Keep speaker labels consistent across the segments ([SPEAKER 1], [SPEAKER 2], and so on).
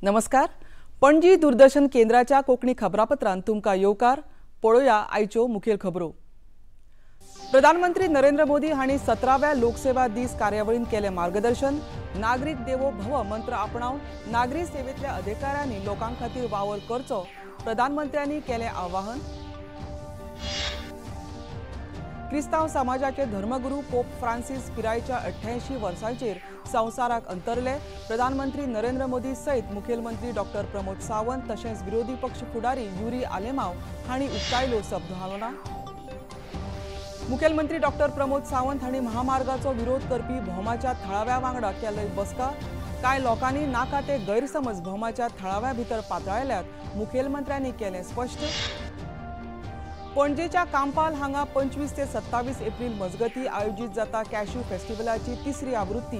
[SPEAKER 1] नमस्कार, पणजी दूरदर्शन केंद्राच्या कोंकणी खबरापत्रांत तुमकां येवकार. पळोवया आयच्यो मुखेल खबरो. प्रधानमंत्री नरेंद्र मोदी हांणी 17व्या लोकसेवा दीस कार्यावळींत केलें मार्गदर्शन. नागरीक देवो भव मंत्र आपणावन नागरी सेवेंतल्या अधिकाऱ्यांनी लोकां खातीर वावर करचो, प्रधानमंत्र्यांनी केलें आवाहन. क्रिस्तांव समाजाचे धर्मगुरू पोप फ्रांसिस पिरायेच्या 88 वर्सांचेर संवसाराक अंतरले. प्रधानमंत्री नरेंद्र मोदी सयत मुखेलमंत्री डॉक्टर प्रमोद सावंत तशेंच विरोधी पक्ष फुडारी युरी आलेमाव हांणी उक्तायल्यो सद्भावना. मुखेलमंत्री डॉक्टर प्रमोद सावंत हांणी महामार्गाचो विरोध करपी भोमाच्या थळाव्या वांगडा केल्ली बसका. कांय लोकांनी नाका ते गैरसमज भोमाच्या थळाव्या भितर पातळायल्यात, मुखेलमंत्र्यांनी केलें स्पश्ट. पणजेच्या कांपाल हांगा 25 ते 27 एप्रिल मजगती आयोजीत जाता कॅश्यू फेस्टिवलाची तिसरी आवृत्ती.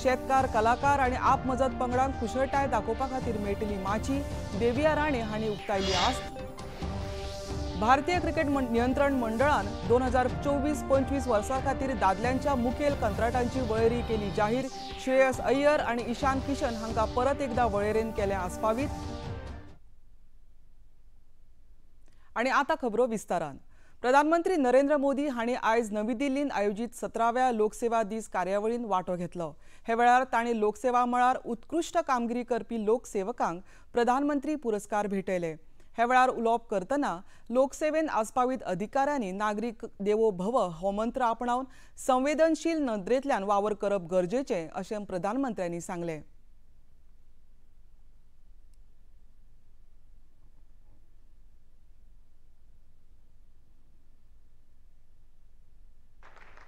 [SPEAKER 1] शेतकार, कलाकार आणि आप मजत पंगडांक कुशळटाय दाखोवपा खातीर मेळटली माची, देविया राणे हांणी उक्तायली आस्त. भारतीय क्रिकेट नियंत्रण मंडळान 2024-25 वर्सा खातीर दादल्यांच्या मुखेल कंत्राटांची वळेरी केली जाहीर. श्रेयस अय्यर आणि ईशान किशन हांकां परत एकदा वळेरेन केलें आस्पावीत. आणि आता खबरो विस्तारान. प्रधानमंत्री नरेंद्र मोदी हांणी आयज नवी दिल्लींत आयोजीत 17व्या लोकसेवा दीस कार्यावळींत वांटो घेतलो. हे वेळार तांणी लोकसेवा मळार उत्कृश्ट कामगिरी करपी लोकसेवकांक प्रधानमंत्री पुरस्कार भेटयले. हे वेळार उलोवप करतना लोकसेवेन आस्पावीत अधिकाऱ्यांनी नागरीक देवो भव हो मंत्र आपणावन संवेदनशील नदरेंतल्यान वावर करप गरजेचें अशें प्रधानमंत्र्यांनी सांगलें.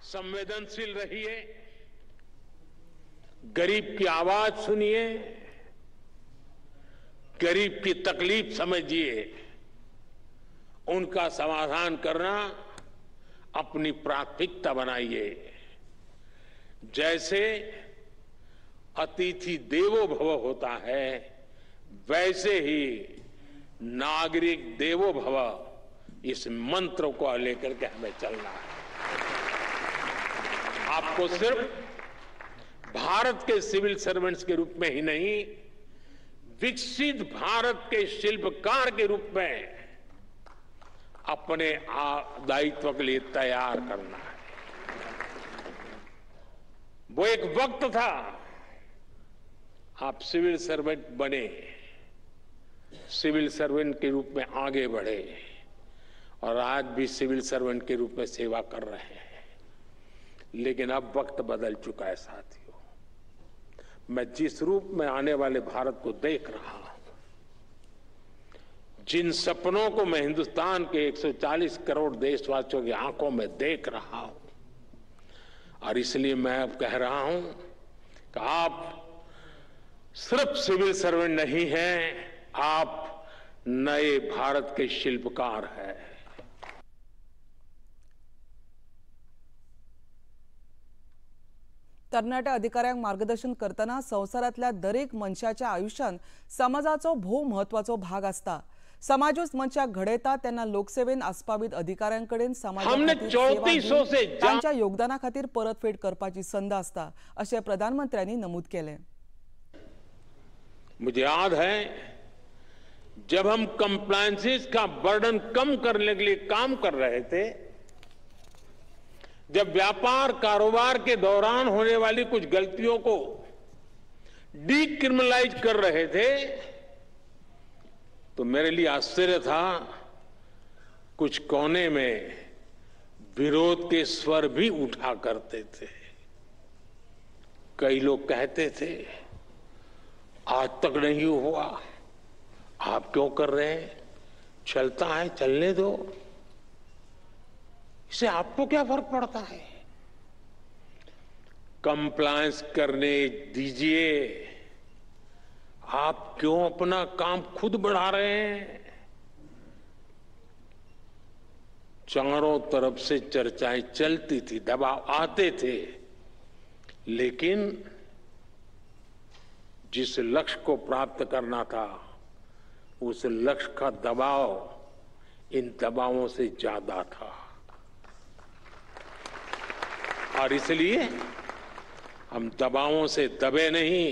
[SPEAKER 2] संवेदनशील रहिए, गरीब की आवाज सुनिए, गरीब की तकलीफ समझिए, उनका समाधान करना अपनी प्राथमिकता बनाइए. जैसे अतिथि देवो भव होता है, वैसे ही नागरिक देवो भव, इस मंत्र को लेकर के हमें चलना है. आपको सिर्फ भारत के सिविल सर्वेंट्स के रूप में ही नहीं, विकसित भारत के शिल्पकार के रूप में अपने दायित्व के लिए तैयार करना है. वो एक वक्त था आप सिविल सर्वेंट बने, सिविल सर्वेंट के रूप में आगे बढ़े और आज भी सिविल सर्वेंट के रूप में सेवा कर रहे हैं. लेकिन अब वक्त बदल चुका है साथियों. मैं जिस रूप में आने वाले भारत को देख रहा हूं, जिन सपनों को मैं हिंदुस्तान के 140 करोड़ देशवासियों की आंखों में देख रहा हूं, और इसलिए मैं अब कह रहा हूं कि आप सिर्फ सिविल सर्वेंट नहीं हैं, आप नए भारत के शिल्पकार हैं.
[SPEAKER 1] तरणाट्या अधिकाऱ्यांक मार्गदर्शन करतना संवसारांतल्या दरेक मनशाच्या आयुष्यांत समाजाचो भोव म्हत्वाचो भाग आसता. समाजूच मनशाक घडयता तेन्ना लोकसेवेन आस्पावीत अधिकाऱ्यांकडेन समाजा खातीर तांच्या योगदाना खातीर परतफेड करपाची संद आसता अशें प्रधानमंत्र्यांनी नमूद केलें.
[SPEAKER 2] मुझे याद है जब हम कंप्लायंसेस का बर्डन कम करने के लिए काम कर रहे थे, जब व्यापार कारोबार के दौरान होने वाली कुछ गलतियों को डीक्रिमिनलाइज कर रहे थे, तो मेरे लिए आश्चर्य था कुछ कोने में विरोध के स्वर भी उठा करते थे. कई लोग कहते थे आज तक नहीं हुआ, आप क्यों कर रहे हैं, चलता है चलने दो, इससे आपको क्या फर्क पड़ता है, कंप्लायंस करने दीजिए, आप क्यों अपना काम खुद बढ़ा रहे हैं. चारों तरफ से चर्चाएं चलती थी, दबाव आते थे, लेकिन जिस लक्ष्य को प्राप्त करना था उस लक्ष्य का दबाव इन दबावों से ज्यादा था, और इसलिए हम दबावों से दबे नहीं,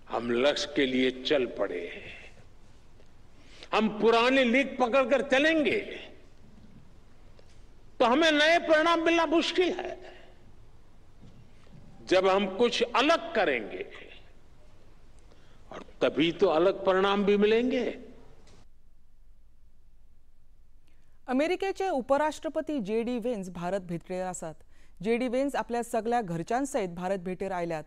[SPEAKER 2] हम लक्ष्य के लिए चल पड़े हैं। हम पुरानी लीक पकड़कर चलेंगे तो हमें नए परिणाम मिलना मुश्किल है। जब हम कुछ अलग करेंगे और तभी तो अलग परिणाम भी मिलेंगे।
[SPEAKER 1] अमेरिकेचे उपराष्ट्रपती जे डी वेन्स भारत भेटेर आसात। जे डी वेन्स आपल्या सगळ्या घरच्यांसयत भारत भेटेर आयल्यात।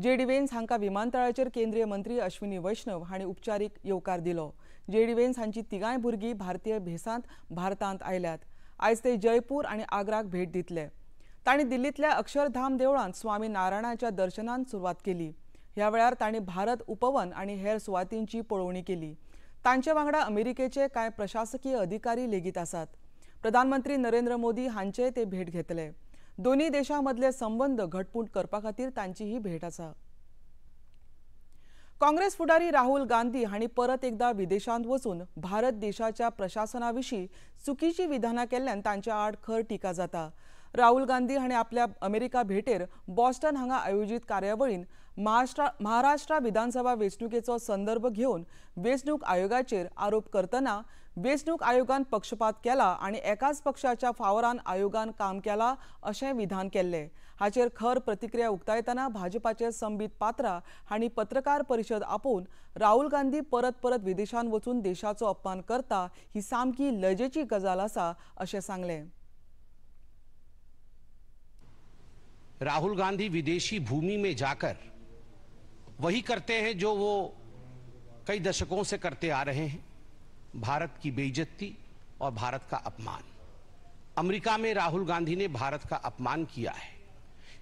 [SPEAKER 1] जे डी वेन्स हांकां विमानतळाचेर केंद्रीय मंत्री अश्विनी वैष्णव हांणी उपचारीक येवकार दिलो। जे डी वेन्स हांची तिगांय भुरगीं भारतीय भेसांत भारतांत आयल्यात। आयज ते जयपूर आनी आग्राक भेट दितले। तांणी दिल्लींतल्या अक्षरधाम देवळांत स्वामी नारायणाच्या दर्शनान सुरवात केली। ह्या वेळार तांणी भारत उपवन आनी हेर सुवातींची पळोवणी केली। तांचे वांगडा अमेरिकेचे कांय प्रशासकीय अधिकारी लेगीत आसात। प्रधानमंत्री नरेंद्र मोदी हांचे ते भेट घेतले। दोन्ही देशां मदले संबंध घटमूट करपा खातीर तांची ही भेट आसा। काँग्रेस फुडारी राहुल गांधी हांणी परत एकदा विदेशांत वचून भारत देशाच्या प्रशासना विशीं चुकीची विधानां केल्ल्यान तांच्या आड खर टिका जाता। राहुल गांधी हांणी आपल्या अमेरिका भेटेर बॉस्टन हांगा आयोजीत कार्यावळीन महाराष्ट्र विधानसभा वेंचणुकेचो संदर्भ घेवन वेंचणूक आयोगाचेर आरोप करतना वेंचणूक आयोगान पक्षपात केला आनी एकाच पक्षाच्या फावरान आयोगान काम केला अशें विधान केल्लें। हाचेर खर प्रतिक्रिया उक्तायतना भाजपाचे संबित पात्रा हांणी पत्रकार परिशद आपोवन राहुल गांधी परत परत विदेशांत वचून देशाचो अपमान करता ही सामकी लजेची गजाल आसा अशें सांगलें।
[SPEAKER 3] राहुल गांधी विदेशी भूमि में जाकर वही करते हैं जो वो कई दशकों से करते आ रहे हैं, भारत की बेइज्जती और भारत का अपमान। अमेरिका में राहुल गांधी ने भारत का अपमान किया है,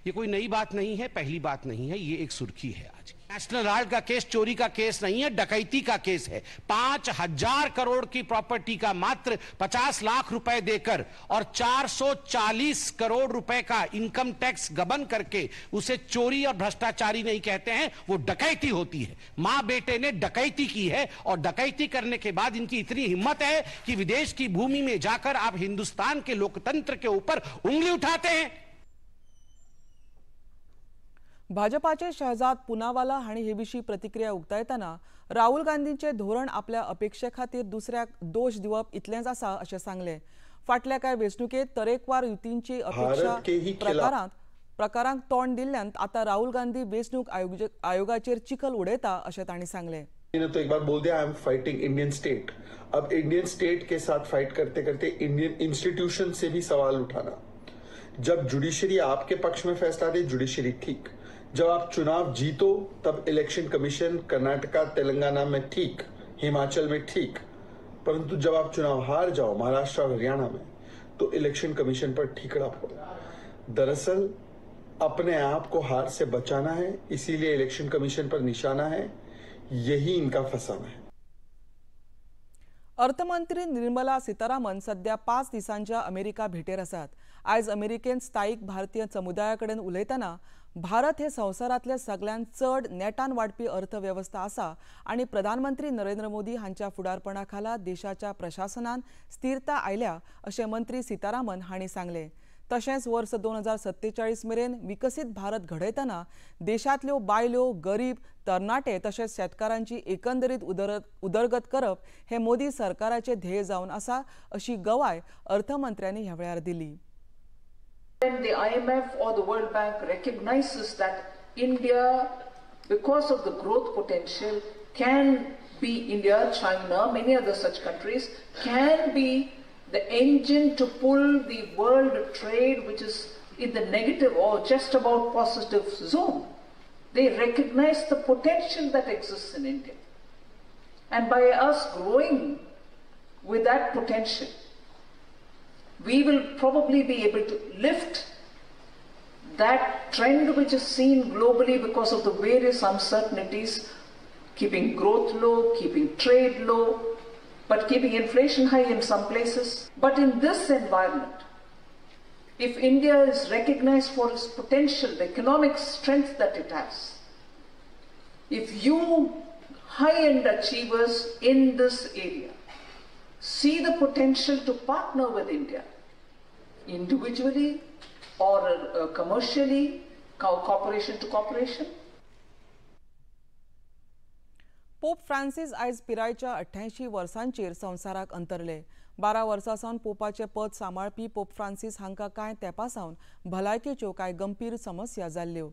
[SPEAKER 3] ये कोई नई बात नहीं है, पहली बात नहीं है, ये एक सुर्खी है आज की। नेशनल हेराल्ड का केस चोरी का केस नहीं है, डकैती का केस है। 5,000 करोड़ की प्रॉपर्टी का मात्र 50 लाख रुपए देकर और 440 करोड़ रुपए का इनकम टैक्स गबन करके उसे चोरी और भ्रष्टाचारी नहीं कहते हैं, वो डकैती होती है। मां बेटे ने डकैती की है और डकैती करने के बाद इनकी इतनी हिम्मत है कि विदेश की भूमि में जाकर आप हिंदुस्तान के लोकतंत्र के ऊपर उंगली उठाते हैं।
[SPEAKER 1] भाजपाचे शहजाद पुनावाला हांणी हे विशीं प्रतिक्रिया उक्तायतना राहुल गांधींचे धोरण आपल्या अपेक्षे खातीर दुसऱ्याक दोश दिवप इतलेंच आसा अशें सांगलें। फाटल्या कांय वेंचणुकेंत तरेकवार युतींची अपेक्षा प्रकारांक तोंड दिल्ल्यान आतां राहुल गांधी वेंचणूक आयोगाचेर चिखल उडयता अशें तांणी सांगलें।
[SPEAKER 4] तो एक बार बोल दिया I am fighting Indian state. अब इंडियन स्टेट के साथ फाइट करते करते इंडियन इंस्टीट्यूशन से भी सवाल उठाना, जब जुडिशरी आपके पक्ष में फैसला दे जुडिशरी ठीक, जब आप चुनाव जीतो तब इलेक्शन कमीशन कर्नाटका तेलंगाना में ठीक, हिमाचल में ठीक, परंतु जब आप चुनाव हार जाओ महाराष्ट्र और हरियाणा में तो इलेक्शन कमीशन पर ठीकड़ा फोड़ो। दरअसल अपने आप को हार से बचाना है, इसीलिए इलेक्शन कमीशन पर निशाना है, यही इनका फसाना है।
[SPEAKER 1] अर्थमंत्री निर्मला सीतारामन सध्या 5 दिसांच्या अमेरिका भेटेर आसात। आयज अमेरिकेन स्थायिक भारतीय समुदाया कडेन उलयतना भारत हे संवसारांतले सगळ्यांत चड नेटान वाडपी अर्थवेवस्था आसा आनी प्रधानमंत्री नरेंद्र मोदी हांच्या फुडारपणा खाला देशाच्या प्रशासनान स्थिरता आयल्या अशें मंत्री सीतारामन हांणी सांगलें। तशेंच वर्स 2047 मेरेन विकसीत भारत घडयतना देशांतल्यो बायल्यो, गरीब, तरणाटे तशेंच शेतकारांची एकंदरीत उदरगत करप हे मोदी सरकाराचे ध्येय जावन आसा अशी गवाय अर्थमंत्र्यांनी ह्या वेळार दिली।
[SPEAKER 5] When the IMF or the World Bank recognizes that India, because of the growth potential, can be India, China, many other such countries, can be the engine to pull the world trade, which is in the negative or just about positive zone. They recognize the potential that exists in India. And by us growing with that potential, we will probably be able to lift that trend which is seen globally because of the various uncertainties, keeping growth low, keeping trade low, but keeping inflation high in some places. But in this environment, if India is recognized for its potential, the economic strength that it has, if you high-end achievers in this area see the potential to partner with India, individually or commercially, corporation to corporation.
[SPEAKER 1] Pope Francis आयज पिरायेच्या 88 वर्सांचेर संवसाराक अंतरले. 12 वर्सां सावन पोपाचें पद सांबाळपी pope Francis हांकां कांय तेंपा सावन भलायकेच्यो कांय गंभीर समस्या जाल्ल्यो.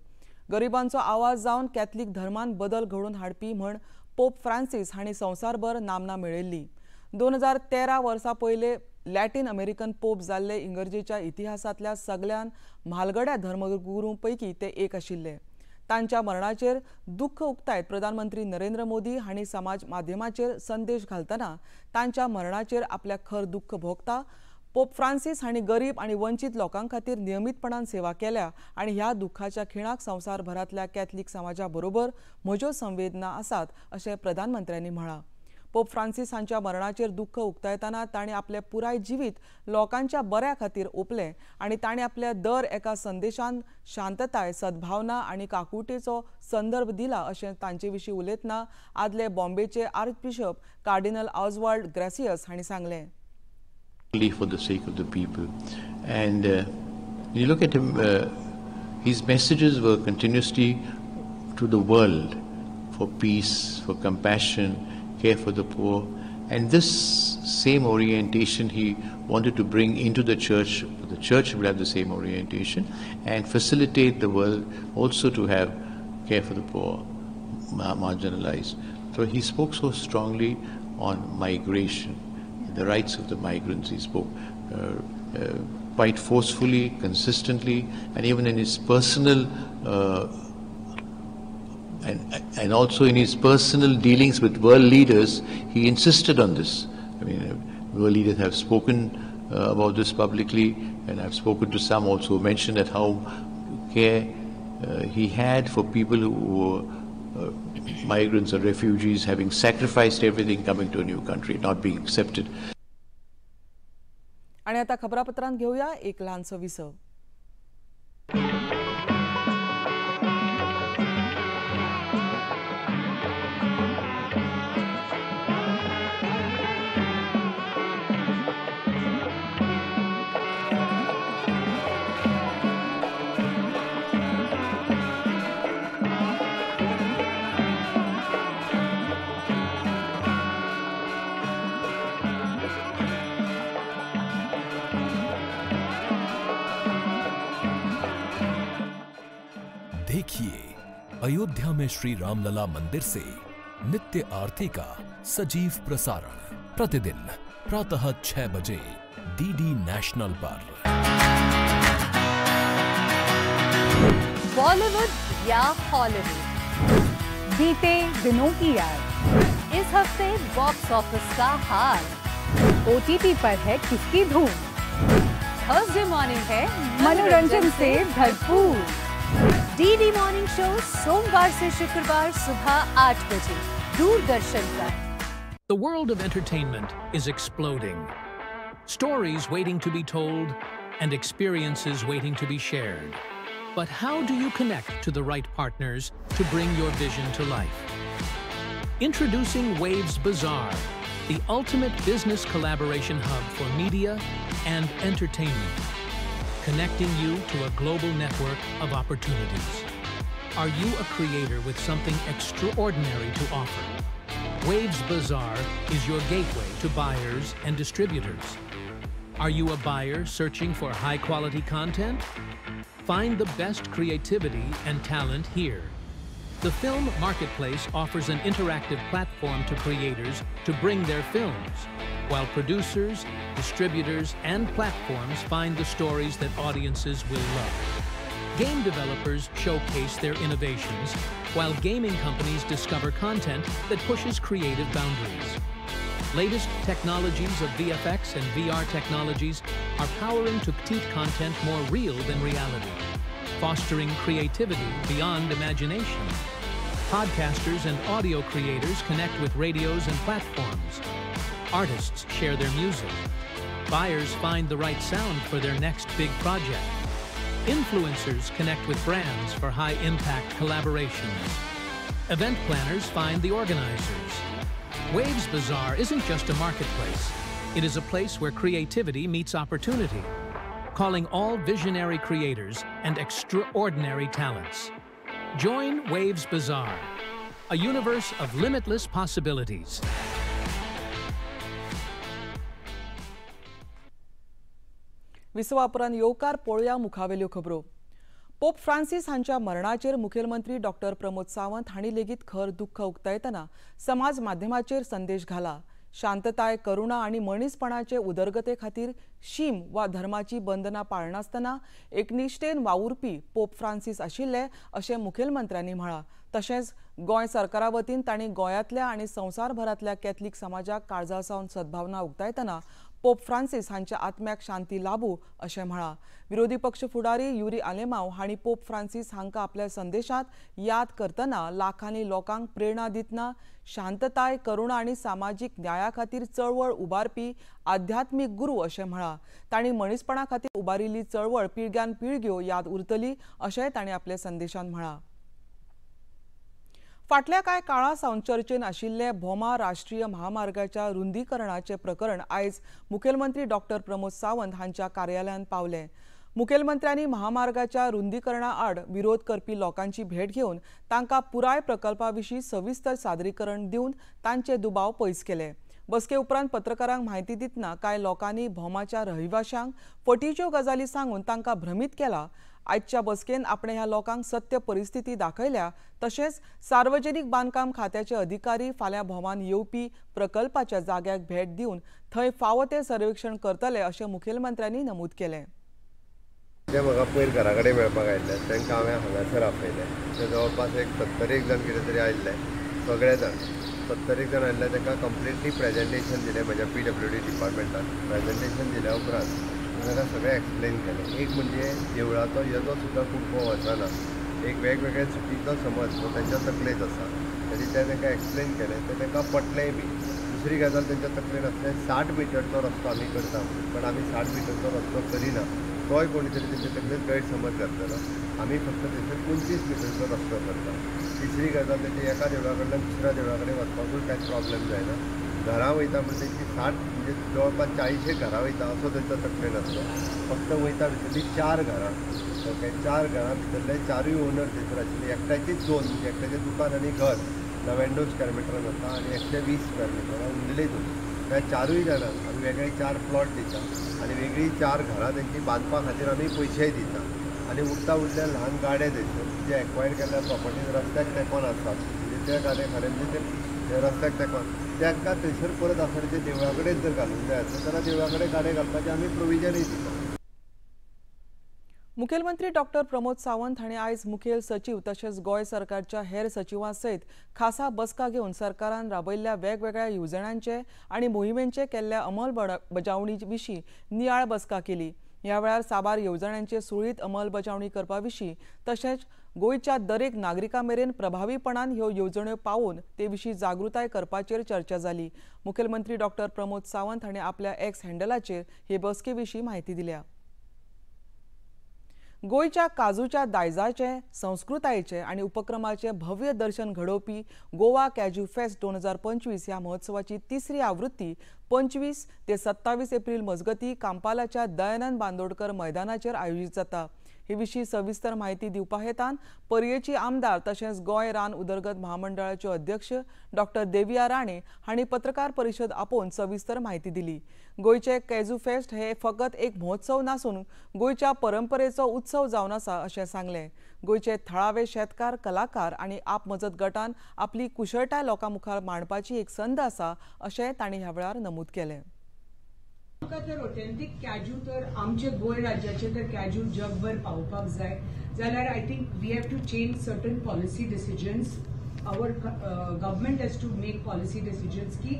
[SPEAKER 1] गरिबांचो आवाज जावन कॅथलीक धर्मान बदल घडोवन हाडपी म्हण पोप फ्रांसिस हांणी संवसारभर नामना मेळयल्ली. 2013 वर्सा पयले लॅटीन अमेरिकन पोप जाल्ले इंग्रजेच्या इतिहासांतल्या सगळ्यान म्हालगड्या धर्मगुरूं पैकी ते एक आशिल्ले. तांच्या मरणाचेर दुख्ख उक्तायत प्रधानमंत्री नरेंद्र मोदी हांणी समाज माध्यमाचेर संदेश घालतना तांच्या मरणाचेर आपल्याक खर दुख्ख भोगता. पोप फ्रांसिस हांणी गरीब आनी वंचीत लोकां खातीर नियमीतपणान सेवा केल्या आनी ह्या दुख्खाच्या खिणाक संवसारभरांतल्या कॅथलीक समाजा बरोबर म्हज्यो संवेदना आसात अशें प्रधानमंत्र्यांनी म्हळां. पोप फ्रांसिस हांच्या मरणाचेर दुख्ख उक्तायतना तांणी आपलें पुराय जिवीत लोकांच्या बऱ्या खातीर ओंपलें आनी तांणी आपल्या दर एका संदेशान शांतताय, सद्भावना आनी काकुळटेचो संदर्भ दिला अशें तांचे विशीं उलयतना आदले बॉम्बेचे आर्चबिशप कार्डिनल ऑस्वाल्ड ग्रेसियस हांणी सांगलें.
[SPEAKER 6] For the sake of the people, and you look at him, his messages were continuously to the world for peace, for compassion, care for the poor, and this same orientation he wanted to bring into the church. The church would have the same orientation and facilitate the world also to have care for the poor, marginalized. So he spoke so strongly on migration, the rights of the migrants. He spoke quite forcefully, consistently, and even in his personal and also in his personal dealings with world leaders, he insisted on this. I mean, world leaders have spoken about this publicly, and I've spoken to some also who mentioned that how care he had for people who were migrants or refugees, having sacrificed everything, coming to a new country, not being accepted.
[SPEAKER 1] आणि आता खबरापत्रांत घेऊया एक लहानसं विसव.
[SPEAKER 7] देखिए अयोध्या में श्री रामलला मंदिर से नित्य आरती का सजीव प्रसारण प्रतिदिन प्रातः 6 बजे डीडी नेशनल पर।
[SPEAKER 8] बॉलीवुड या हॉलीवुड, बीते दिनों की याद, इस हफ्ते बॉक्स ऑफिस का हाल, ओटीटी पर है किसकी धूम, थर्सडे मॉर्निंग है मनोरंजन से भरपूर। डीडी मॉर्निंग शो सोमवार से शुक्रवार सुबह 8 बजे दूरदर्शन पर।
[SPEAKER 9] The world of entertainment is exploding. Stories waiting to be told and experiences waiting to be shared. But how do you connect to the right partners to bring your vision to life? Introducing Waves Bazaar, the ultimate business collaboration hub for media and entertainment, connecting you to a global network of opportunities. Are you a creator with something extraordinary to offer? Waves Bazaar is your gateway to buyers and distributors. Are you a buyer searching for high-quality content? Find the best creativity and talent here. The Film Marketplace offers an interactive platform to creators to bring their films, while producers, distributors, and platforms find the stories that audiences will love. Game developers showcase their innovations, while gaming companies discover content that pushes creative boundaries. Latest technologies of VFX and VR technologies are powering to keep content more real than reality, fostering creativity beyond imagination. Podcasters and audio creators connect with radios and platforms. Artists share their music. Buyers find the right sound for their next big project. Influencers connect with brands for high-impact collaborations. Event planners find the organizers. Waves Bazaar isn't just a marketplace. It is a place where creativity meets opportunity, calling all visionary creators and extraordinary talents. Join Waves Bazaar. A universe of limitless possibilities.
[SPEAKER 1] विसवापरान येवकार पळोवया मुखावेल्यो खबरो. Pope Francis हांच्या मरणाचेर मुखेलमंत्री doctor Pramod Sawant हांणी लेगीत खर दुख्ख उक्तायतना समाज माध्यमाचेर संदेश घाला. शांतताय, करुणा आनी मनीसपणाचे उदरगते खातीर शीम वा धर्माची बंधनां पाळनासतना एकनिश्ठेन वावुरपी पोप फ्रांसीस आशिल्ले अशें मुखेलमंत्र्यांनी म्हळां. तशेंच गोंय सरकारा वतीन तांणी गोंयांतल्या आनी संवसारभरांतल्या कॅथलीक समाजाक काळजा सावन सद्भावना उक्तायतना पोप फ्रांसीस हांच्या आत्म्याक शांती लाभू अशें म्हळां. विरोधी पक्ष फुडारी युरी आलेमाव हांणी पोप फ्रांसीस हांकां आपल्या संदेशांत याद करतना लाखांनी लोकांक प्रेरणा दितना शांतताय, करुणा आनी सामाजीक न्याया खातीर चळवळ उबारपी आध्यात्मीक गुरू अशें म्हळां. तांणी मनीसपणा खातीर उबारिल्ली चळवळ पिळग्यान पिळग्यो याद उरतली अशेंय तांणी आपल्या संदेशांत म्हळां. फाटल्या कांय काळा सावन चर्चेन आशिल्ले भोमा राष्ट्रीय महामार्गाच्या रुंदीकरणाचे प्रकरण आयज मुखेलमंत्री डॉक्टर प्रमोद सावंत हांच्या कार्यालयांत पावले. मुखेलमंत्र्यांनी महामार्गाच्या रुंदीकरणा आड विरोध करपी लोकांची भेट घेवन तांकां पुराय प्रकल्पा विशीं सविस्तर सादरीकरण दिवन तांचे दुबाव पयस केले. बसके उपरांत पत्रकारांक म्हायती दितना कांय लोकांनी भोमाच्या रहिवाशांक फटीच्यो गजाली सांगून तांकां भ्रमीत केला. आजच्या बसकेन आपणे ह्या लोकांक सत्य परिस्थिती दाखयल्या. तशेंच सार्वजनिक बांदकाम खात्याचे अधिकारी फाल्यां भोमान येवपी प्रकल्पाच्या जाग्याक भेट दिवन थंय फावो तें सर्वेक्षण करतले अशें मुखेलमंत्र्यांनी नमूद केलें.
[SPEAKER 10] ते म्हाका पयर घरा कडेन मेळपाक आयिल्ले तांकां हांवें हांगासर आपयले. ते जवळपास एक 70 जाण कितें तरी आयिल्ले, सगळे जाण 70 जाण आयिल्ले. तांकां कंप्लिटली प्रेजेंटेशन दिलें म्हज्या PWD डिपार्टमेंटान. प्रेजेंटेशन दिल्या उपरांत तांकां सगळें एक्सप्लेन केलें. एक म्हणजे देवळाचो येजो सुद्दां खूब वचना, एक वेगवेगळे चुकीचो समज हो तांच्या तकलेंत आसा, तरी तें तांकां एक्सप्लेन केलें, तें तांकां पटलेंय बी. दुसरी गजाल तांच्या तकलेन आसलें 60 मिटरचो रस्तो आमी करता, पण आमी 60 मिटरचो रस्तो करिना, तोय कोणी तरी तांच्या तकलेंत गैरसमज घातलेलो. आमी फक्त थंयसर 25 मिटरचो रस्तो करता. तिसरी गजाल तांची एका देवळा कडल्यान दुसऱ्या देवळा कडेन वचपाकूय कांयच प्रॉब्लेम जायना. घरां वयता म्हणजे तेंची 60 म्हणजे जवळपास 40 घरां वयता असो तांच्या तकलेन आसलो. फक्त वयता भितरलीं 4 घरां, ओके, 4 घरां भितरले 4 ओनर थंयसर आशिल्ले. एकट्याचीच 2 म्हणजे एकट्याचें दुकान आनी घर 99 स्क्वेअर मिटरान आसा आनी एकटें 20 स्क्वेअर मिटरान, उरलें 2. त्या 4 जाणांक आमी वेगळे 4 प्लॉट दिता आनी वेगळीं 4 घरां तेंची बांदपा खातीर आमी पयशेय दिता. आनी उरता उरल्या ल्हान गाडे थंयसर जे एक्वायर केल्ल्या प्रॉपर्टीज रस्त्याक तेंकोन आसात, म्हणजे ते गाडे खरें म्हणजे ते रस्त्याक तेंकोन तांकां थंयसर परत आसा ते देवळा कडेन जर घालूंक जाय आसत जाल्यार देवळा कडेन गाडे घालपाचें आमी प्रोविजनूय दिता.
[SPEAKER 1] मुखेलमंत्री डॉक्टर प्रमोद सावंत हांणी आयज मुखेल सचीव तशेंच गोंय सरकारच्या हेर सचिवां सयत खासा बसका घेवन सरकारान राबयल्ल्या वेगवेगळ्या येवजण्यांचे आनी मोहिमेंचे केल्ल्या अंमलबजावणी विशीं नियाळ बसका केली. ह्या वेळार साबार येवजण्यांचे सुरळीत अंमलबजावणी करपा विशीं तशेंच गोंयच्या दरेक नागरिकां मेरेन प्रभावीपणान ह्यो येवजण्यो पावोवन ते विशीं जागृताय करपाचेर चर्चा जाली. मुखेलमंत्री डॉक्टर प्रमोद सावंत हांणी आपल्या एक्स हँडलाचेर हे बसके विशीं म्हायती दिल्या. गोंयच्या काजूच्या दायजाचे, संस्कृतायेचे आनी उपक्रमाचे भव्य दर्शन घडोवपी गोवा कॅज्यू फेस्ट 2025 ह्या महोत्सवाची तिसरी आवृत्ती 25 ते 27 एप्रिल मजगती कांपालाच्या दयानंद बांदोडकर मैदानाचेर आयोजीत जाता. हे विशीं सविस्तर म्हायती दिवपा हेतान पर्येची आमदार तशेंच गोंय रान उदरगत महामंडळाचे अध्यक्ष डॉक्टर देविया राणे हांणी पत्रकार परिशद आपोवन सविस्तर म्हायती दिली. गोंयचे कॅज्यू फेस्ट हे फकत एक महोत्सव नासून गोंयच्या परंपरेचो उत्सव जावन आसा अशें सांगलें. गोंयचे थळावे शेतकार, कलाकार आनी आपमजत गटान आपली कुशळटाय लोकां मुखार मांडपाची एक संद आसा अशें तांणी ह्या वेळार नमूद केलें.
[SPEAKER 11] आमकां तर ऑथेंटीक कॅज्यू तर आमचे गोंय राज्याचे तर कॅज्यू जगभर पावोवपाक जाय जाल्यार I think we have to change certain policy decisions. Our government has to make policy decisions की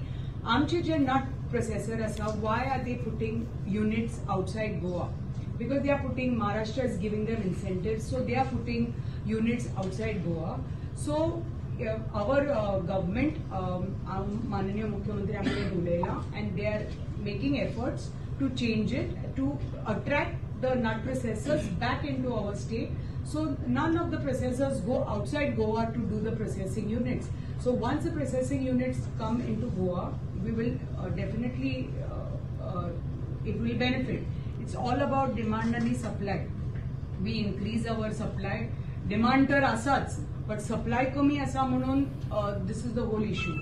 [SPEAKER 11] आमचे जे नट प्रोसेसर आसा, why are they putting units outside Goa? Because they are putting, Maharashtra is giving them incentives, so they are putting units outside Goa. So our government, माननीय मुख्यमंत्री आमकां उलयला and they are making efforts to change it, to attract the nut processors back into our state. So none of the processors go outside Goa to do the processing units. So once the processing units come into Goa, we will definitely, it will benefit. It's all about demand and supply. We increase our supply, demand तर आसाच but supply कमी आसा म्हणून this is the whole issue.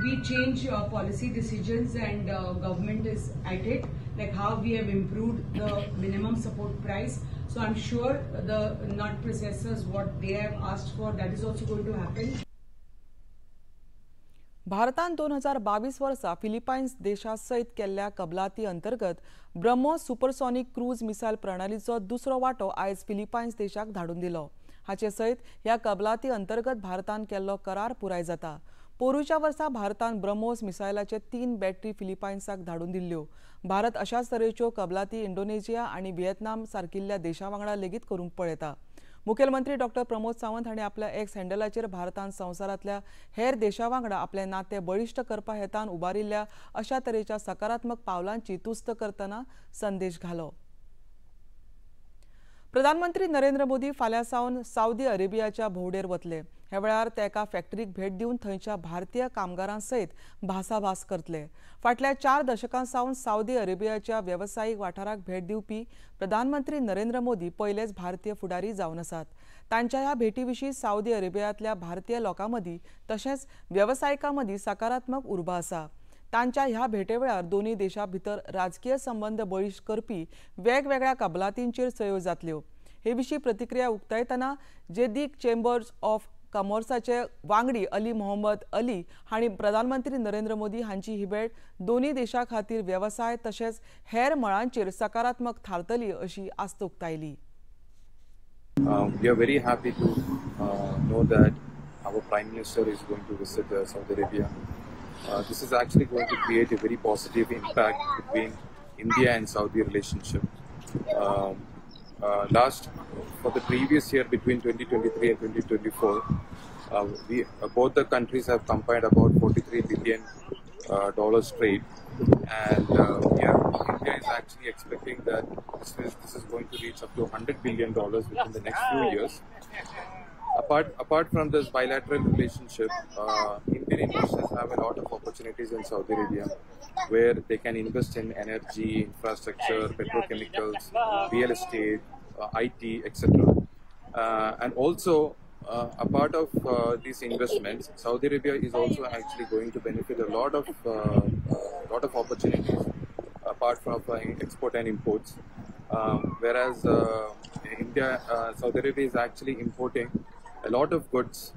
[SPEAKER 11] We change policy decisions and government is at it, like how we have improved the minimum support price. So I am sure the nut processors what they have asked for that is also going to happen.
[SPEAKER 1] भारतान 2022 वर्सा फिलिपायन्स देशा सयत केल्ल्या कबलाती अंतर्गत BrahMos supersonic cruise missile प्रणालीचो दुसरो वांटो आयज फिलिपायन्स देशाक धाडून दिलो. हाचे सयत ह्या कबलाती अंतर्गत भारतान केल्लो करार पुराय जाता. पोरूच्या वर्सा भारतान ब्रह्मोस मिसायलाचे 3 बॅटरी फिलिपायन्साक धाडून दिल्ल्यो. भारत अशाच तरेच्यो कबलाती इंडोनेशिया आनी व्हिएतनाम सारकिल्ल्या देशां वांगडा लेगीत करूंक पळयता. मुखेलमंत्री डॉक्टर प्रमोद सावंत हांणी आपल्या एक्स हँडलाचेर भारतान संवसारांतल्या हेर देशां वांगडा आपलें नातें बळिश्ट करपा हेतान उबारिल्ल्या अशा तरेच्या सकारात्मक पावलांची तुस्त करतना संदेश घालो. प्रधानमंत्री नरेंद्र मोदी फाल्यां सावन सावदी अरेबियाच्या भोंवडेर वतले. ह्या वेळार ते एका फॅक्टरीक भेट दिवन थंयच्या भारतीय कामगारां सयत भासाभास करतले. फाटल्या 4 दशकां सावन सावदी अरेबियाच्या वेवसायीक वाठाराक भेट दिवपी प्रधानमंत्री नरेंद्र मोदी पयलेच भारतीय फुडारी जावन आसात. तांच्या ह्या भेटी विशीं सावदी अरेबियांतल्या भारतीय लोकां मदीं तशेंच वेवसायिकां मदीं सकारात्मक उर्बा आसा. तांच्या ह्या भेटे वेळार दोनूय देशां भितर राजकीय संबंद बळिश्ट करपी वेगवेगळ्या कबलातींचेर सयो जातल्यो. हे विशीं प्रतिक्रिया उक्तायतना जेदीक चेंबर्स ऑफ कॉमर्साचे वांगडी अली मोहम्मद अली हांणी प्रधानमंत्री नरेंद्र मोदी हांची ही भेट दोनूय देशां खातीर वेवसाय तशेंच हेर मळांचेर सकारात्मक थारतली अशी आस्त उक्तायली.
[SPEAKER 12] We are very happy to know that our Prime Minister is going to visit Saudi Arabia. This is actually going to create a very positive impact between India and Saudi relationship. For the previous year between 2023 and 2024, both the countries have combined about $43 billion trade, and India is actually expecting that this is going to reach up to $100 billion within the next few years. Apart from this bilateral relationship, Indian investors have a lot of opportunities in Saudi Arabia, where they can invest in energy, infrastructure, petrochemicals, real estate, IT, etc. And also, a part of these investments, Saudi Arabia is also actually going to benefit a lot of opportunities apart from export and imports. Whereas India, Saudi Arabia is actually importing a lot of goods.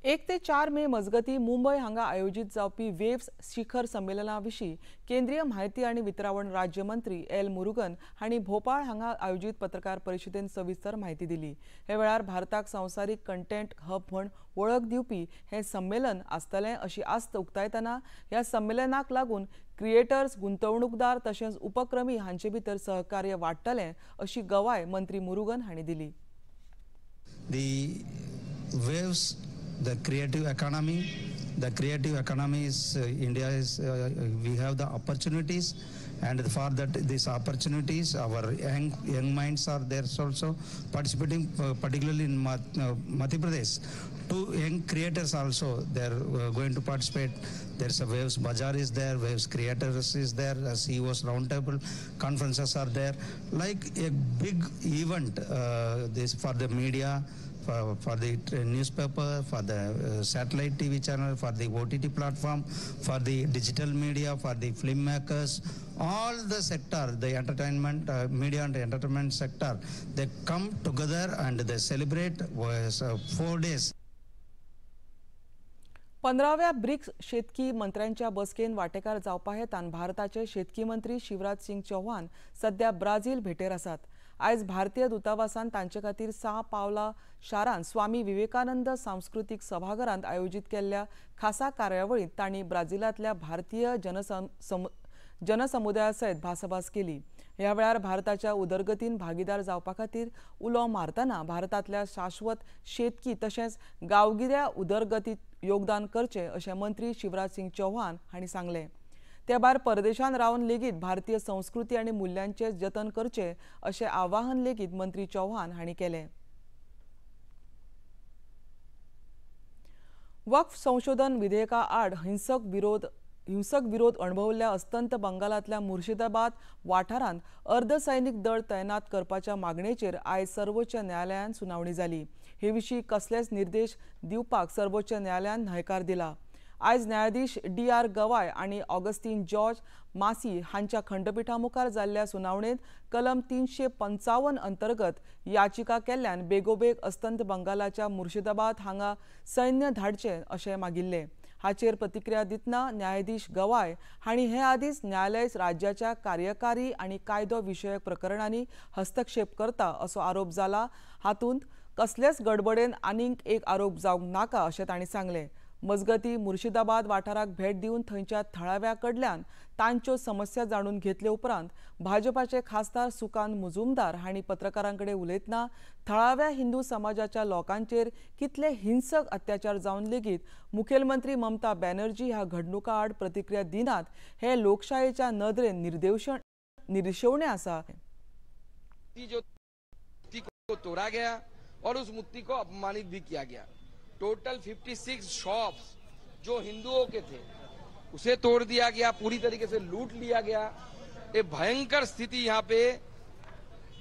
[SPEAKER 1] 1 ते 4 मे मजगती मुंबय हांगा आयोजित जावपी waves शिखर संमेलना विशीं केंद्रीय म्हायती आनी वितरावण राज्य मंत्री एल मुरुगन हांणी भोपाळ हांगा आयोजित पत्रकार परिशदेन सविस्तर म्हायती दिली. हे वेळार भारताक संवसारीक कंटेंट हब म्हूण वळख दिवपी हे संमेलन आसतलें अशी आस्त उक्तायतना ह्या संमेलनाक लागून क्रिएटर्स, गुंतवणूकदार तशेंच उपक्रमी हांचे भितर सहकार्य वाडटलें अशी गवाय मंत्री मुरुगन हांणी दिली.
[SPEAKER 13] The waves, the creative economy is India is we have the opportunities, and for that these opportunities our young minds are there also participating, particularly in Madhya Pradesh. 2 young creators also they are going to participate. There's a Waves Bazaar is there, Waves Creators is there, CEOs Roundtable conferences are there, like a big event this for the media, for the newspaper, for the satellite TV channel, for the OTT platform, for the digital media, for the filmmakers, all the sector, the entertainment, media and entertainment sector, they come together and they celebrate 4 days.
[SPEAKER 1] 15व्या BRICS शेतकी मंत्र्यांच्या बसकेन वाटेकार जावपा हेतान भारताचे शेतकी मंत्री शिवराज सिंग चौहान सध्या Brazil भेटेर आसात. आयज भारतीय दूतावासान तांचे खातीर सा पावला शारांत स्वामी विवेकानंद सांस्कृतीक सभाघरांत आयोजित केल्ल्या खासा कार्यावळींत तांणी ब्राझिलांतल्या भारतीय जनसमुदाया सयत भासाभास केली. ह्या वेळार भारताच्या उदरगतीन भागीदार जावपा खातीर उलो मारतना भारतांतल्या शाश्वत शेतकी तशेंच गांवगिऱ्या उदरगतीत योगदान करचें अशें मंत्री शिवराज सिंग चौहान हांणी सांगलें. ते भायर परदेशांत रावन लेगीत भारतीय संस्कृती आनी मुल्यांचें जतन करचें अशें आवाहन लेगीत मंत्री चौहान हांणी केलें. वक्फ संशोधन विधेयका आड हिंसक विरोध हिंसक विरोध अणभवल्ल्या अस्तंत बंगालांतल्या मुर्शिदाबाद वाठारांत अर्धसैनिक दळ तैनात करपाच्या मागणेचेर आयज सर्वोच्च न्यायालयान सुनावणी जाली. हे विशीं कसलेच निर्देश दिवपाक सर्वोच्च न्यायालयान न्हयकार दिला. आयज न्यायाधीश डी.आर. गवाय आनी ऑगस्टीन जॉर्ज मासी हांच्या खंडपीठा मुखार जाल्ल्या सुनावणेंत कलम 355 अंतर्गत याचिका केल्ल्यान बेगोबेग अस्तंत बंगालाच्या मुर्शिदाबाद हांगा सैन्य धाडचें अशें मागिल्लें. हाचेर प्रतिक्रिया दितना न्यायाधीश गवाय हांणी हे आदींच न्यायालय राज्याच्या कार्यकारी आनी कायदो विशयक प्रकरणांनी हस्तक्षेप करता असो आरोप जाला. हातूंत कसलेच गडबडेन आनीक एक आरोप जावंक नाका अशें तांणी सांगलें. मजगती मुर्शिदाबाद वाठाराक भेट दिवन थंयच्या थळाव्या कडल्यान तांच्यो समस्या जाणून घेतले उपरांत भाजपाचे खासदार सुकांत मुजुमदार हांणी पत्रकारांकडे उलयतना थळाव्या हिंदू समाजाच्या लोकांचेर कितले हिंसक अत्याचार जावन लेगीत मुखेलमंत्री ममता बॅनर्जी ह्या घडणुका आड प्रतिक्रिया दिनात हे लोकशायेच्या नदरेन निर्शेवणें आसा.
[SPEAKER 14] जो को तोड़ा गया और उस मूर्ति को अपमानित भी किया गया. टोटल 56 शॉप्स जो हिंदुओं के थे उसे तोड़ दिया गया, पूरी तरीके से लूट लिया गया. ये भयंकर स्थिति यहाँ पे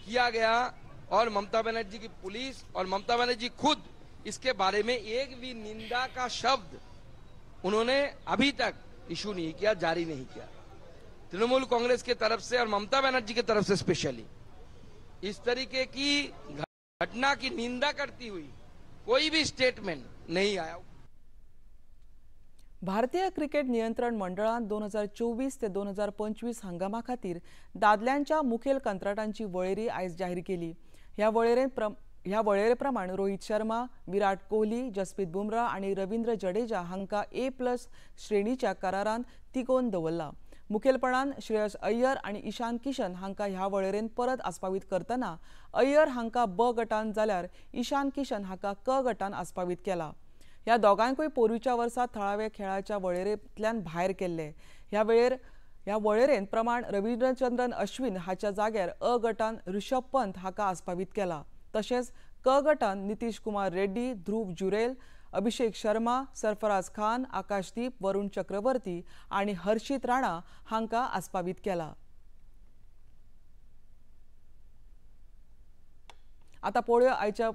[SPEAKER 14] किया गया और ममता बनर्जी की पुलिस और ममता बनर्जी खुद इसके बारे में एक भी निंदा का शब्द उन्होंने अभी तक इशू नहीं किया, जारी नहीं किया. तृणमूल कांग्रेस के तरफ से और ममता बनर्जी की तरफ से स्पेशली इस तरीके की घटना की निंदा करती हुई कोई भी स्टेटमेंट नहीं आया.
[SPEAKER 1] भारतीय क्रिकेट नियंत्रण मंडळान 2024 ते 2025 हंगामा खातीर दादल्यांच्या मुखेल कंत्राटांची वळेरी आयज जाहीर केली. ह्या वळेरे प्रमाण रोहित शर्मा, विराट कोहली, जसप्रीत बुमराह आनी रवींद्र जडेजा हांकां A+ श्रेणीच्या करारान तिगोवन दवरला. मुखेलपणान श्रेयस अय्यर आनी ईशान किशन हांकां ह्या वळेरेन परत आस्पावीत करतना अय्यर हांकां ब गटान जाल्यार ईशान किशन हाका क गटान आस्पावीत केला. ह्या दोगांकूय पोरूच्या वर्सा थळाव्या खेळाच्या वळेरेंतल्यान भायर केल्ले. ह्या वळेरेन प्रमाण रवींद्रचंद्रन अश्विन हाच्या जाग्यार अ गटान ऋषभ पंत हाका आस्पावीत केला. तशेंच क गटान नितीश कुमार रेड्डी, ध्रुव जुरेल, अभिषेक शर्मा, सरफराज खान, आकाशदीप, वरुण चक्रवर्ती आनी हर्षित राणा हांकां आस्पावीत केला. आतां पळोवया आयच्या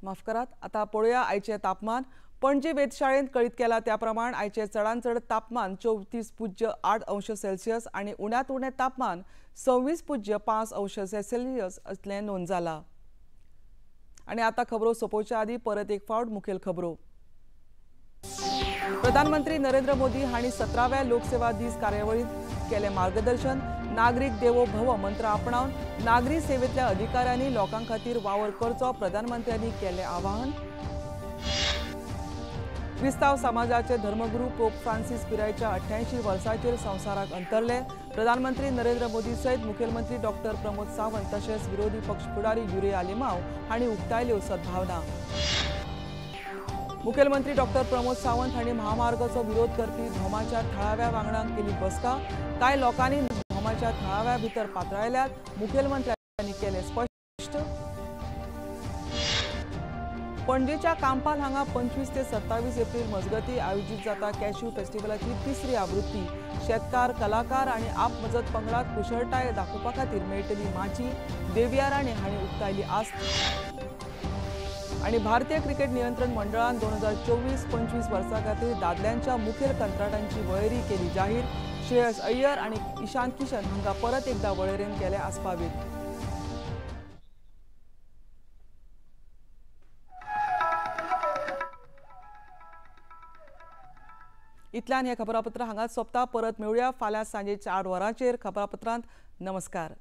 [SPEAKER 1] माफ करात आतां पळोवया आयचें तापमान. पणजे वेधशाळेंत कळीत केला त्या प्रमाण आयचें चडांत चड तापमान 34.8 अंश सेल्सियस आनी उण्यांत उणें तापमान 26.5 अंश सेल्सियस असलें नोंद जाला. आनी आतां खबरो सोंपोवच्या आदीं परत एक फावट मुखेल खबरो. प्रधानमंत्री नरेंद्र मोदी हांणी 17व्या लोकसेवा दीस कार्यावळींत केलें मार्गदर्शन. नागरीक देवो भव मंत्र आपणावन नागरी सेवेंतल्या अधिकाऱ्यांनी लोकां खातीर वावर करचो प्रधानमंत्र्यांनी केलें आवाहन. क्रिस्तांव समाजाचे धर्मगुरू पोप फ्रांसीस पिरायेच्या 88 वर्सांचेर संवसाराक अंतरले. प्रधानमंत्री नरेंद्र मोदी सयत मुखेलमंत्री डॉक्टर प्रमोद सावंत तशेंच विरोधी पक्ष फुडारी युरी आलेमाव हांणी उक्तायल्यो सद्भावना. मुखेलमंत्री डॉक्टर प्रमोद सावंत हांणी महामार्गाचो विरोध करपी भोमाच्या थळाव्या वांगडांक केली बसका. कांय लोकांनी भोमाच्या थळाव्या भितर पातळायल्यात, मुखेलमंत्र्यांनी केलें स्पश्ट. पणजेच्या कांपाल हांगा 25 ते 27 एप्रिल मजगती आयोजीत जाता कॅश्यू फेस्टिवलाची तिसरी आवृत्ती. शेतकार, कलाकार आनी आपमजत पंगडाक कुशळटाय दाखोवपा खातीर मेळटली माची, देविया राणे हांणी उक्तायली आस्त. आनी भारतीय क्रिकेट नियंत्रण मंडळान 2024-25 वर्सा खातीर दादल्यांच्या मुखेल कंत्राटांची वळेरी केली जाहीर. श्रेयस अय्यर आनी ईशान किशन हांकां परत एकदा वळेरेन केले आस्पावीत. इतल्यान हें खबरापत्र हांगाच सोंपता. परत मेळुया फाल्यां सांजे 4 वरांचेर खबरापत्रांत. नमस्कार.